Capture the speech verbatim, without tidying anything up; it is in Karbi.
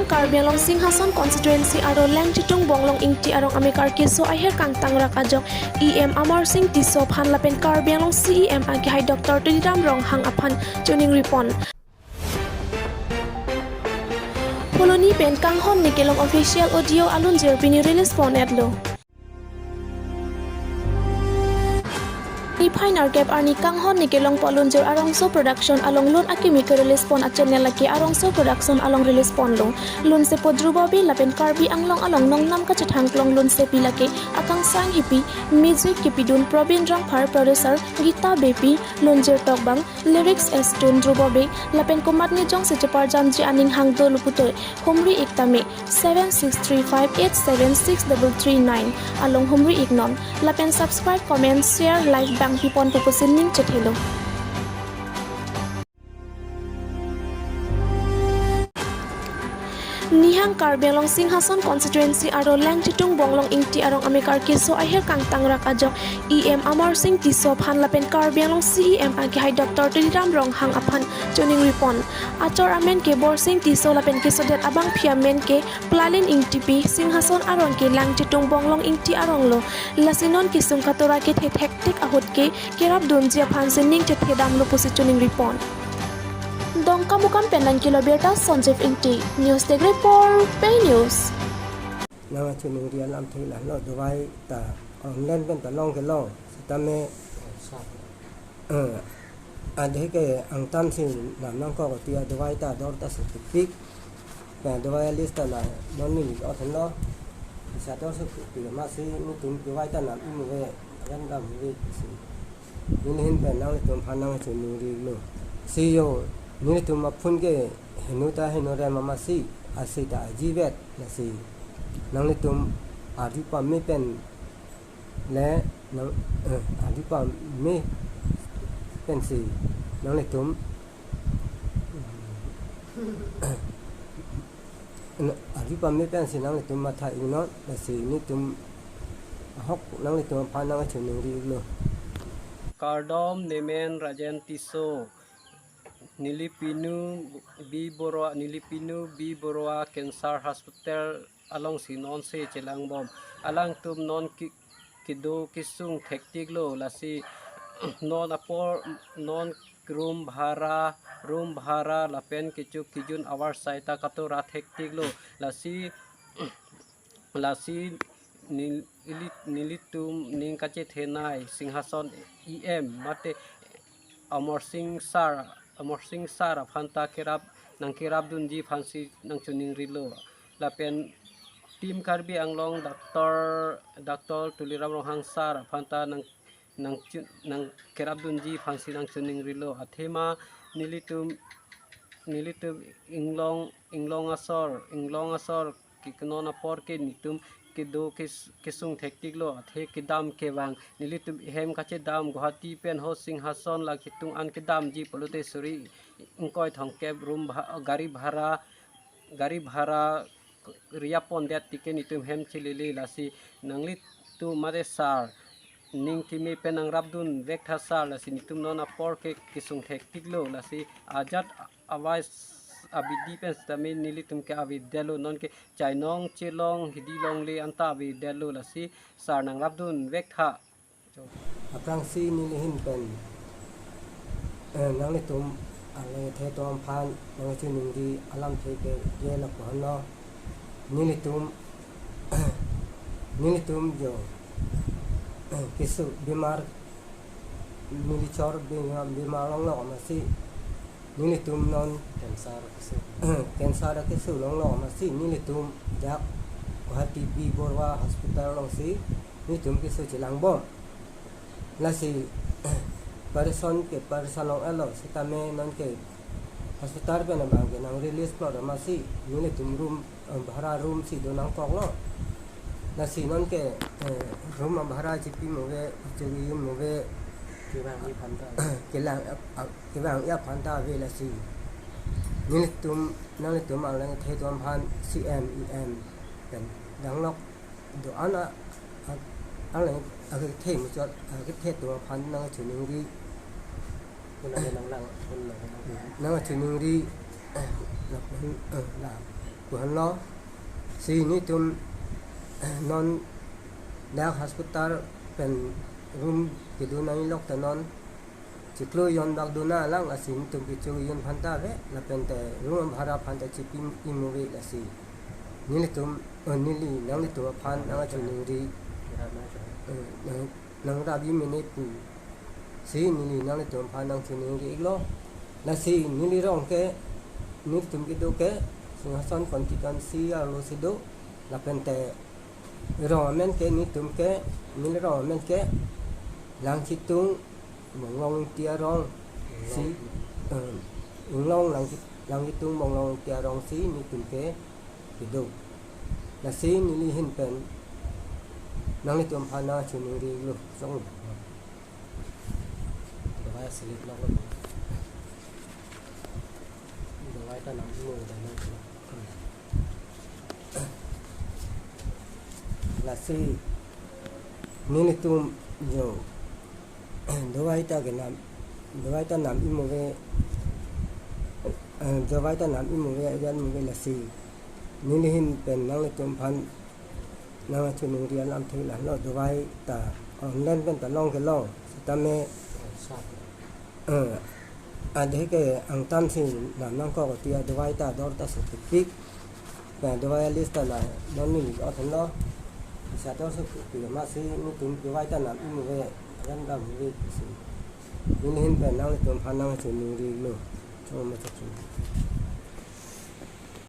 Karbi Anglong Singhason Constituency arlo Langchitung Bonglong Ingti arong amekar keso aher kangtang rak ajok E M Amarsing Tisso aphan lapen Karbi Anglong C E M akehai Doctor Tuliram Ronghang aphan choningri pon. Pholoni pen Kanghon Ne Kelong official audio alunjir pini release pon-etlo. Niphai nerkep arni Kanghon Ne Kelong pu alunjir Arongso Production along lun akimi ke-release pon a-channel lake Arongso Production along release ponlo. Lunsepo Dhruba Bey lapen Karbi Anglong along nongnam kachethang klong lunsepi lake Akangsang Hipi, music kepidun Probin Rongphar, producer Gita Beypi, lunjir tokbang, lyrics S Tun Dhruba Bey, lapen komatne jongsi cheparjamji aning hang dolo pulote humri-ik tame, seven six three five eight seven six double three nine along humri-ik non. Lapen subscribe, comment, share, like bang pipon pusi ning chethelo. Nihang Karbi Anglong Singhason Constituency arlo Langchitung Bonglong Ingti arong amekar keso aher kangtang rak ajok E M Amarsing Tisso aphan lapen Karbi Anglong C E M akehai Doctor Tuliram Ronghang aphan choningri pon. Achor amen ke Borsing Tisso lapen kesodet abangpi amen ke Plalin Ingtipi, Singhason arong ke Langchitung Bonglong Ingti aronglo. Lasi non kesung katora kethe thektik ahut ke kerapdunji aphansi ning chethedamlo pusi choningri pon. Dongkamukam pen nangkelo birta Sanjeev Ingti, News Desk Report, Pei News. Nangchoningri alamthe lahelo, dovai ta online pen ta long kelong. Sitame, eh, adhe ke angtan si nam nangkok ti adovai ta dor ta si pipik. Pen adovai a-list ta la non neli othenlo. Isa dor si pipik amatsi nelitum dovai ta nam imu ve, ran dam ve si. Neli ahin pen nanglitum aphan nangchoningrilo. Si yo, nelitum aphun ke heno ta heno rem amatsi, asi ta aji vet, lasi nanglitum arju pame pen le nang, eh, arju pame pensi nanglitum, arju pame pensi nanglitum matha-ik non, lasi nelitum ahok nanglitum aphan nangchoningri-iklo. Kardom, nemen Rajen Tisso. Neli pinu B Borua, neli pinu B Borua Cancer Hospital alongsi nonsi chelangbom. Alangtum non ke, kedo kesung thektiklo, lasi non apor, non room bhara, room bhara lapen kecho kejun avarsai ta katora thektiklo, lasi, lasi nel-, ili-, nelitum ning kachethenei Singhason E M mate Amarsing Sir, Amarsing Sir aphan ta kerap, nangkerapdunji aphansi nangchoningrilo. Lapen Team Karbi Anglong Doctor, Doctor Tuliram Ronghang Sir aphan ta nang, nangcho-, nangkerapdunji aphansi nangchoningrilo. Athema nelitum, nelitum inglong, inglong asor, inglong asor ke, ke non apor ke nelitum kedo kes-, kesung thektiklo, athe kedam kevang. Nelitum hem kachedam Guwahati pen ho Singhason Langchitung an kedamji pulote suri ingkoi thomkep room bha-, gari bhara, gari bhara riya pondet tike nelitum hem chelele, lasi nanglitum mate sir ning keme pen nangrapdun vektha sir, lasi nelitum non apor ke kesung thektiklo, lasi ajat avai s-, abidi pen sitame nelitum ke avedetlo, non ke chainong chelong hidi longle anta avedetlo, lasi sir nangrapdun vektha. Aphrangsi neli ahin pen, eh, nanglitum alang the atum aphan nangchoningri alamthe ke ye lapu-anlo. Nelitum, nelitum jo, eh, keso bimar, neli chor bimar, bimar longlok amatsi nelitum non cancer keso, cancer keso longlok amatsi nelitum dak Guwahati B Borua Hospital alongsi nelitum keso chelangbom. Lasi operation ke operation long-etlo, sitame non ke hospital pen abang ke nang-release plot amatsi nelitum room, eh, bhara room si do nangkoklo. Lasi non ke, eh, room abhara chipi mo ave, chiri mo ave, kevang-ik aphan ta, kelang, ah, kevang-ik aphan ta ave, lasi nelitum, nanglitum alang the atum aphan C M, E M pen danglok do-an a, a, alang akethe muchot, akethe atum aphan nangchoningri. Puna nang lang, puna nang lang. Nangchoningri, eh, la, eh, la. Kuhanlo, si netum non dak hospital pen room kedun nangji lok ta non chiklo jon bak dun nanglang, lasi netum kecho jon aphan ta ave, lapen te room bhara aphan ta chipi imu ave, lasi nelitum, eh, neli nanglitum aphan nangchiningri, eh, nang, nangrabi mene pu si neli nanglitum aphan nangchiningri iklo. Lasi neli rong ke, netum kedo ke Singhason constituency arlo si do, lapen te rong amen ke netum ke, neli rong amen ke Langchitung Monglong Ingti arong si, eh, Inglong Langchi-, Langchitung Monglong Ingti arong si netum ke kedo. Lasi neli ahin pen nanglitum aphan nangchiningri iklo. Song. Dawai select lok lo. Dawai ta nam imu ave. Lasi nelitum jo dawai ta kenam, dawai ta nam imu ave, eh, dawai ta nam imu ave, ajan imu ave, lasi neli ahin pen nanglitum aphan nangchiningri alamthe lahelo, dawai ta online pen ta long kelong, sitame, eh, adhe ke angtan si nam nangkok ti adawai ta dor ta sotepik. Pen dawai list ta la non neli othenlo. Bisa dor sotepik amatsi netum dawai ta nam imu ave, ran dam imu ave si. Neli ahin pen nanglitum aphan nangchiningri iklo. Chong ma chok chong.